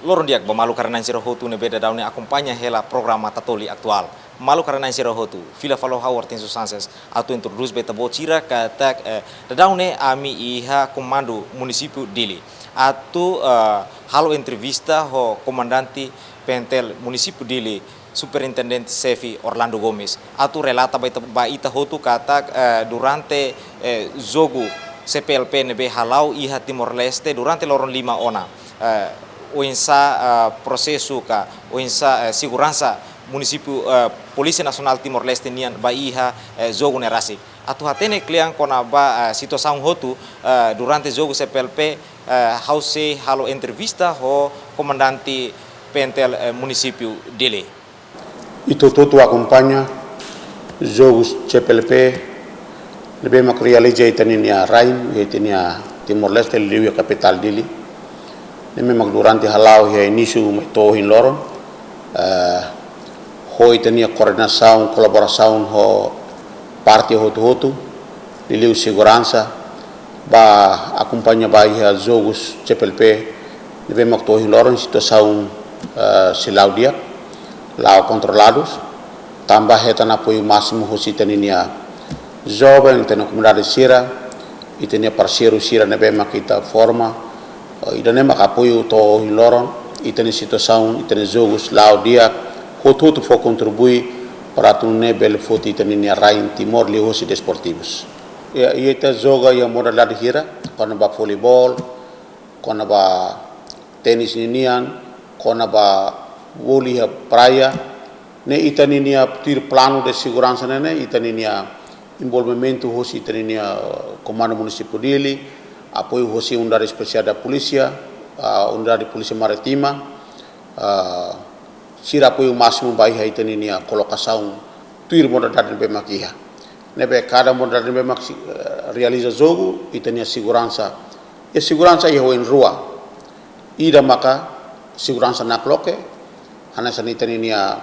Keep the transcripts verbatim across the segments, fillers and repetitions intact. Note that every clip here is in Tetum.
Loron di'ak ba maluk rona-na'in sira hotu ne'ebé daudaun ne'e akompaña hela programa Tatoli Atuál. Maluk rona-na'in sira hotu, fila fali ho ha'u Hortensio Sanches, atu introdús ba ita-boot sira katak, eh, daudaun ne'e ami iha Komandu Munisípiu Dili. Atu, eh, halo entrevista ho Komandante PNTL Munisípiu Dili, Superintendente Xefe Orlando Gomes. Atu relata ba ita, ba ita hotu katak, eh, durante, eh, jogu CPLP ne'ebé hala'o iha Timor-Leste durante loron lima ona, eh, oinsá, eh, prosesu ka, oinsá, eh, seguransa munisípiu, eh, Polísia Nasionál Timor-Leste nian ba iha, eh, jogu ne'e rasik. Atu hatene kle'an kona-ba, eh, situasaun hotu, eh, durante jogu CPLP, eh, ha'u sei halo entrevista ho Komandante PNTL, eh, Munisípiu Dili. Ita hotu akompaña jogu CPLP ne'ebé mak realiza iha ita-nia rain, iha ita-nia Timor-Leste, liuliu iha kapitál Dili. Ne'ebé mak durante hala'o iha inísiu mai to'o ohin loron. Eh, ho ita-nia koordenasaun, kolaborasaun ho parte hotu-hotu, liuliu seguransa, ba akompaña ba iha jogu CPLP ne'ebé mak to'o ohin loron situasaun, eh, sei la'o di'ak, la'o kontroladus, tanba hetan apoiu másimu hosi ita-nia joven, ita-nia komunidade sira, ita-nia parseiru sira ne'ebé mak ita forma, eh, ida-ne'e mak apoiu to'o ohin loron, ita-nia situasaun, ita-nia jogu la'o di'ak, hotu-hotu fó kontribui para atu nune'e bele foti ita-nia rain Timor liuhosi desportivus. Ya, iha ita joga iha modalidade hira, kona-ba voleibol, kona-ba tenis ninian, kona-ba voli iha praia, ne'e ita-nia tuir planu de seguransa ne'e, ne'e ita-nia envolvimentu hosi ita-nia, eh, Komandu Munisípiu Dili, apoiu hosi Unidade Espesiál da Polísia, ah, Unidade Polísia Marítima, ah, sira apoiu másimu ba iha ita-nia kolokasaun tuir modalidade ne'ebé mak iha. Ne'ebé kada modalidade ne'ebé mak si-, eh, realiza jogu, ita-nia seguransa. Iha seguransa iha oin rua. Ida maka seguransa nakloke, hanesan ita-nia,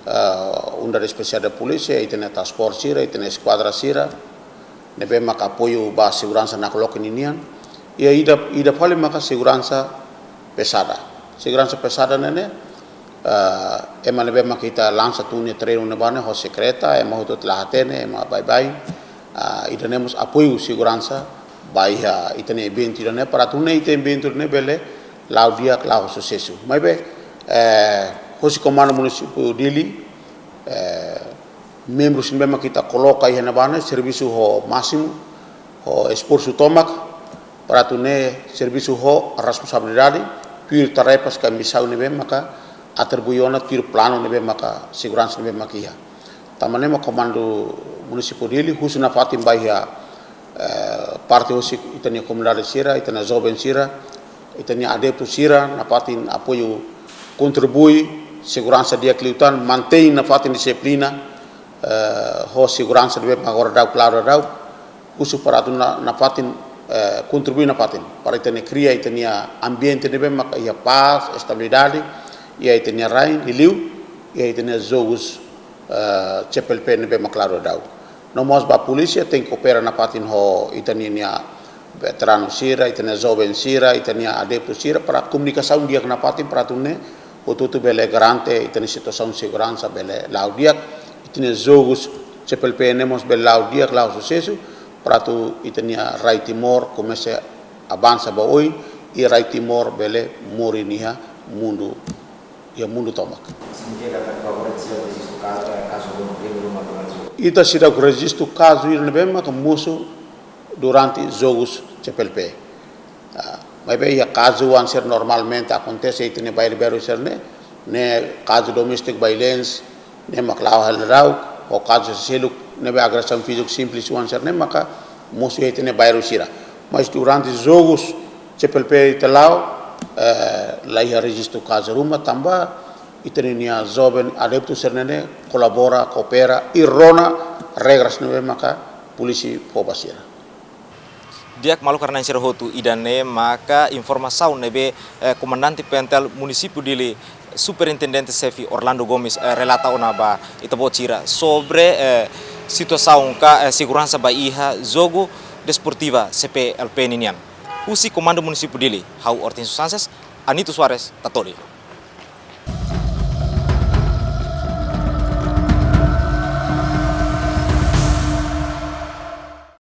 eh, Unidade Espesiál da Polísia, ita-nia task force sira, ita-nia eskuadra sira, ne'ebé maka apoiu ba seguransa nakloke ninian. Iha ida, ida fali maka seguransa pesada. Seguransa pesada ne'e ne'e, eh, ema ne'ebé maka ita lansa tun nia treinu ne'ebá ne'e ho sekreta, ema hotu-hotu la hatene, ema baibain. Ah, ida-ne'e mós apoiu seguransa ba iha ita-nia eventu ida-ne'e, para atu nune'e ita eventu ne'e bele la'o di'ak, la'o susesu. Maibé, eh, hosi Komandu Munisípiu Dili, eh, membru sira ne'ebé mak ita koloka iha ne'ebá ne'e servisu ho másimu, ho esforsu tomak, para atu nune'e servisu ho responsabilidade, tuir tarefas ka misaun ne'ebé maka atribui ona, tuir planu ne'ebé maka seguransa ne'ebé maka iha. Tanba ne'e mak Komandu Munisípiu Dili husu nafatin ba iha, eh, parte hosi ita-nia komunidade sira, ita-nia joven sira, ita-nia adeptu sira, nafatin apoiu, kontribui seguransa di'ak liután, mantein nafatin dixiplina, eh, ho seguransa ne'ebé mak agora daudaun klaru daudaun, husu para atu na-, nafatin, eh, kontribui nafatin, para ita-nia kria ita-nia ambiente ne'ebé mak iha pás, estabilidade, iha ita-nia rain, liuliu iha ita-nia jogus, eh, CPLP ne'ebé mak klaru daudaun. No mós ba polísia tenke koopera nafatin ho ita-nia veteranu sira, ita-nia joven sira, ita-nia adeptu sira, para komunikasaun di'ak nafatin para atu nune'e hotu-hotu bele garante ita-nia situasaun seguransa bele la'o di'ak, ita-nia jogus CPLP ne'e mós bele la'o di'ak, la'o susesu, para atu ita-nia rai Timor komesa avansa ba oin, i rai Timor bele moris iha mundu, iha mundu tomak. Signifika katak agora ita seidauk rejistu kazu, eh, kazu ruma, krime ruma durante jogu? Ita seidauk rejistu kazu ida ne'ebé maka mosu durante jogus CPLP. Ah, maibé iha kazu oan sira normalmente akontese iha ita-nia bairru-bairru sira-ne'e, ne'e kazu domestic violence, ne'e mak la'o hela daudaun, ho kazu seluk ne'ebé agresaun fíziku simples oan sira-ne'e maka mosu iha ita-nia bairru sira. Mas durante jogus CPLP ita la'o, eh, la iha rejistu kazu ruma tanba ita-nia joven adeptu sira-ne'e ne'e kolabora, koopera, i rona regras ne'ebé maka polísia fó ba sira. Di'ak maluk rona-na'in sira hotu, ida-ne'e maka informasaun ne'ebé, eh, Komandante PNTL Munisípiu Dili, Superintendente Xefe Orlando Gomes, eh, relata ona ba ita-boot sira sobre, eh, situasaun ka, eh, seguransa ba iha jogu desportiva CPLP ninian. Husi Komandu Munisípiu Dili, ha'u Hortensio Sanches, Anito Soares, Tatoli.